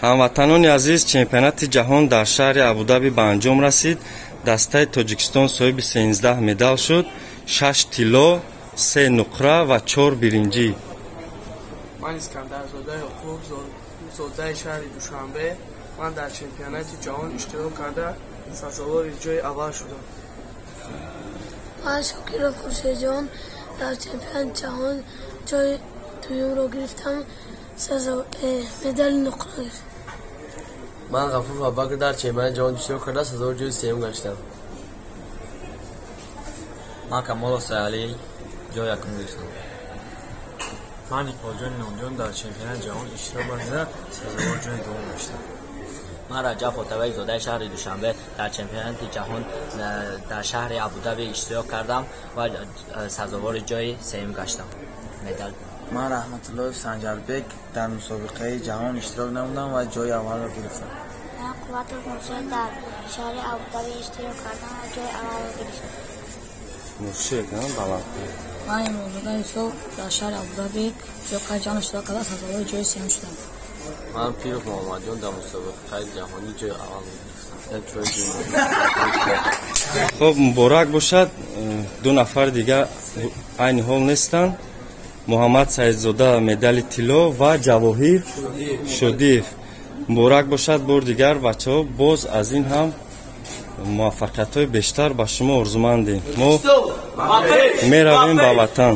Ҳамватанони азиз, чемпионати ҷаҳон дар шаҳри Абудаби ба анҷом расид. Дастаи Тоҷикистон соҳиби 13 медал шуд: 6 тилло, 3 нуқра ва 4 биринҷӣ. Ман Искандарзода Ёқуб, зодаи шаҳри Душанбе. Ман дар чемпионати ҷаҳон иштирок карда, сазовори ҷои аввал шудам. Ман Шокиров Хуршедҷон, дар чемпионати ҷаҳон ҷои дуюмро гирифтам, медали нуқра гирифтам. Ман Ғафуров Абубакр, дар чемпионати ҷаҳон иштирок карда, сазовори ҷои сеюм гаштам. Ман Камолов Сайалӣ, ҷои якум гирифтам. Ман Иқболҷони Номҷон, дар чемпионати ҷаҳон иштирок варзида, сазовори ҷои дуввум гаштам. Ман Раҷаб Фотавай, зодаи шаҳри Душанбе, дар чемпионати ҷаҳон дар шаҳри Абудаби иштирок кардам ва сазовори ҷои сеюм гаштам, медал. Ман Раҳматуллоев Санҷарбек, дар мусобиқаи ҷаҳон иштирок намудам ва ҷои аввалро гирифтам. Ман Қувватов Муршед, дар шаҳри Абудаби иштирок кардам ва ҷои аввалро гирифтам. Муршед, баланд. Ман Имомзода Юсуф, дар шаҳри Абудаби мусобиқаи ҷаҳон иштирок карда, сазовори ҷои сеюм шудам. Ман Пиров Муҳаммадҷон, дар мусобиқаи ҷаҳонӣ ҷои аввал гирифтам. Хуб, муборак бошад. Ду нафар дига айни ҳол нестанд: Муҳаммад Саидзода, медали тилло, ва Ҷавоҳир Шодиев. Муборак бошад бор дигар, бачаҳо. Боз аз ин ҳам муваффақиятҳои бештар ба шумо орзумандем. Мо меравем ба ватан.